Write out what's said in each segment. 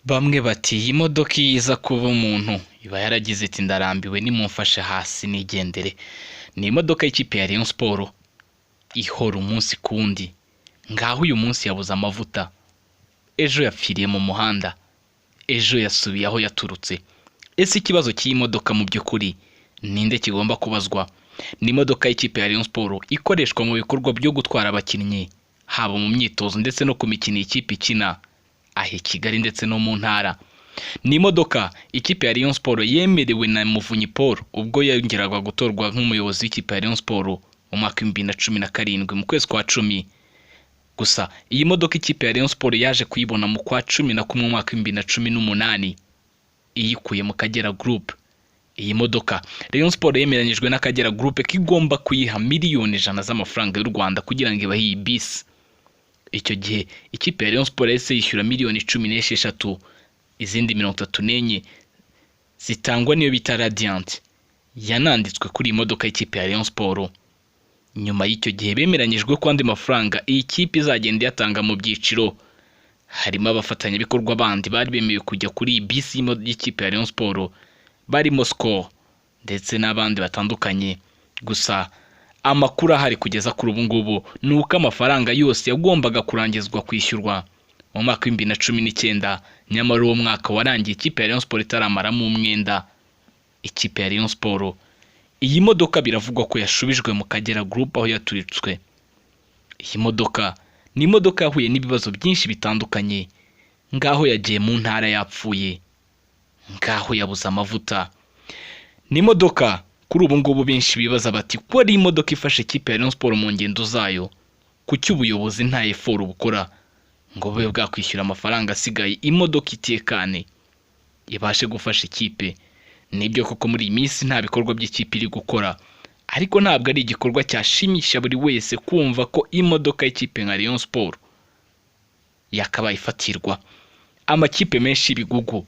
Bamwe bati iyi modoka iyo iza kuba umuntu iba yaragize iti ndarambiwe, nimumfashe hasi nigendere. Ni imodoka y'ikipe ya Rayon Sports ihora umunsi ku wundi. Ngaho uyu munsi yabuze amavuta, ejo yapfiriye mu muhanda, ejo yasubiye aho yaturutse. Ese ikibazo cy'iyi modoka mu by'ukuri ninde kigomba kubazwa? Ni imodoka y'ikipe ya Rayon Sports ikoreshwa mu bikorwa byo gutwara abakinnyi, haba mu myitozo ndetse no ku mikino iyi kipe ikina aha i Kigali ndetse no mu ntara. Ni imodoka ikipe ya Rayon Sports yemerewe na Muvunyi Paul ubwo yongeraga gutorwa nk'umuyobozi w'ikipe ya Rayon Sports mu mwaka wa 2017 mu kwezi kwa 10. Gusa iyi modoka ikipe ya Rayon Sports yaje kuyibona mu kwa 11 mu mwaka wa 2018 iyikuye mu Kagera Group. Iyi modoka Rayon Sports yemeranyijwe n'Akagera Group ko igomba kuyiha miliyoni 100 z'amafaranga y'u Rwanda kugira ngo ibahe iyi bisi. Icyo gihe ikipe ya Rayon Sports yahise yishyura miliyoni 16, izindi 34 zitangwa n'iyo bita Radiant yananditswe kuri iyi modoka y'ikipe ya Rayon Sports. Nyuma y'icyo gihe bemeranyijwe ko andi mafaranga iyi kipe izagenda iyatanga mu byiciro, harimo abafatanyabikorwa bandi bari bemewe kujya kuri iyi bisi y'ikipe ya Rayon Sports, barimo Skol ndetse n'abandi batandukanye. Gusa amakuru ahari kugeza kuri ubu ngubu ni uko amafaranga yose yagombaga kurangizwa kwishyurwa mu mwaka wa 2019, nyamara uwo mwaka warangiye ikipe ya Rayon Sports itaramaramo umwenda. Ikipe ya Rayon Sports, iyi modoka biravugwa ko yashubijwe mu Kagera Group aho yaturitswe. Iyi modoka ni imodoka yahuye n'ibibazo byinshi bitandukanye, ngaho yagiye mu ntara yapfuye, ngaho yabuze amavuta. Ni imodoka kuri ubu ngubu benshi bibaza bati ko ari imodoka ifasha ikipe ya Rayon Sports mu ngendo zayo, kuki ubuyobozi nta effort bukora ngo bube bwakwishyura amafaranga asigaye, imodoka itekane, ibashe gufasha ikipe? Nibyo koko muri iyi minsi nta bikorwa by'ikipe iri gukora, ariko ntabwo ari igikorwa cyashimisha buri wese kumva ko imodoka y'ikipe nka Rayon Sports yakabaye ifatirwa. Amakipe menshi y'ibigugu,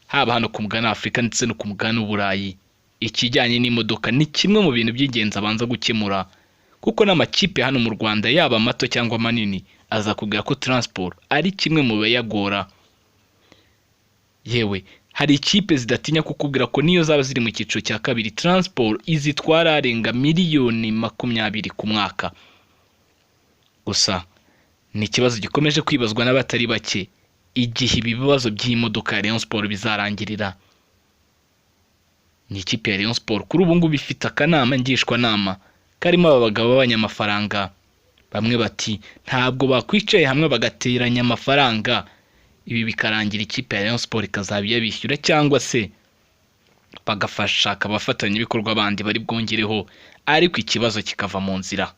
haba hano ku mugabane wa Afurika ndetse no ku mugabane w'Uburayi, ikijyanye n'imodoka ni kimwe mu bintu by'ingenzi abanza gukemura, kuko n'amakipe hano mu Rwanda, yaba mato cyangwa manini, azakubwira ko transport ari kimwe mu biyagora. Yewe, hari ikipe zidatinya kukubwira ko niyo zaba ziri mu cyiciro cya kabiri, transport izitwara arenga miliyoni 20 ku mwaka. Gusa ni ikibazo gikomeje kwibazwa n'abatari bake igihe ibi bibazo by'iyi modoka ya Rayon Sports bizarangirira. Ni ikipe ya Rayon Sports kuri ubu ngubu ifite akanama ngishwanama karimo aba bagabo b'abanyamafaranga. Bamwe bati ntabwo bakwicaye hamwe bagateranya amafaranga, ibi bikarangira ikipe ya Rayon Sports ikazaba iyabishyura, cyangwa se bagafashaka abafatanyabikorwa bandi bari bwongereho, ariko ikibazo kikava mu nzira.